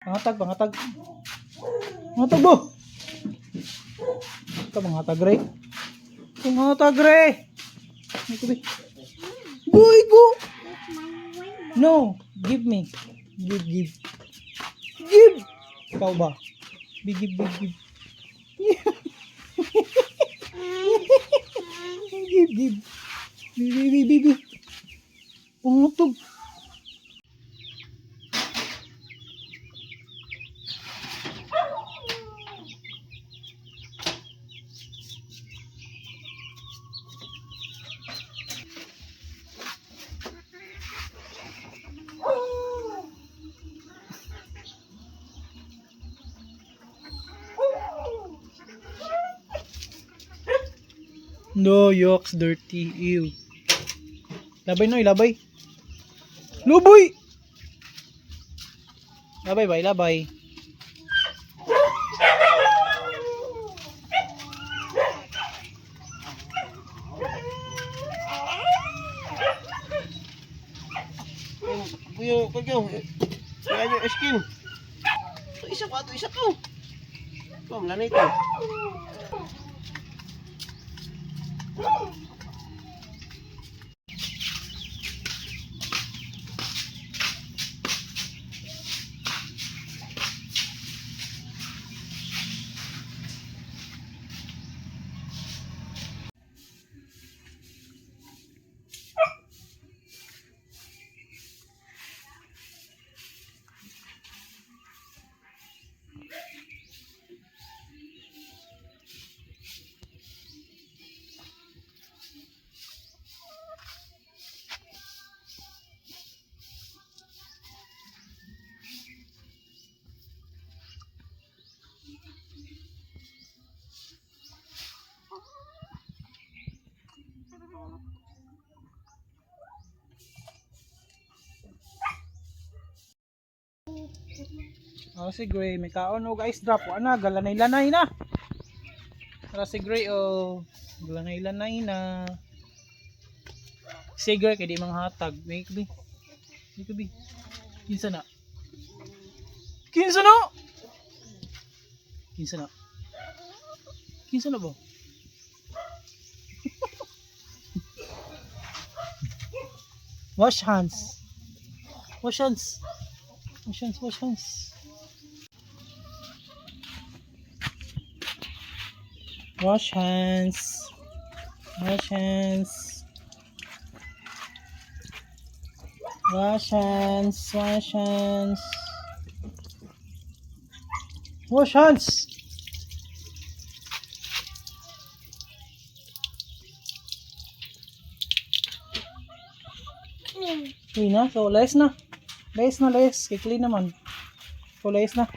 Pangatag, pangatag. Pangatag bo. Ito pangatag re. Pangatag re. Ito be. Boy go. No, give me. Give, give. Give. Ikaw ba? Give, give, give, give. Give, give. Give, give, give, give. Pangatag. No, yokes, dirty, ew. Labay no, labay. Luboy! Labay bay, labay. Kuya, kuya. Kaya yung ice cream. Ito isa pa, ito isa to. Ito, lanay ito. Oh, si Gray, may kaon og ice drop. Wa na, galanay-lanay na. Tara si Gray, oh. Galanay-lanay na. Si Gray, kay di mga hatag. May kabi. May kabi. Kinsa na? Kinsa na? Kinsa na? Kinsa na ba? Wash hands. Wash hands. Wash hands, wash hands. Wash hands. Wash hands. Wash hands. Wash hands. Wash hands. Uy na, so less na. Less na, less. Kay clean naman. So less na.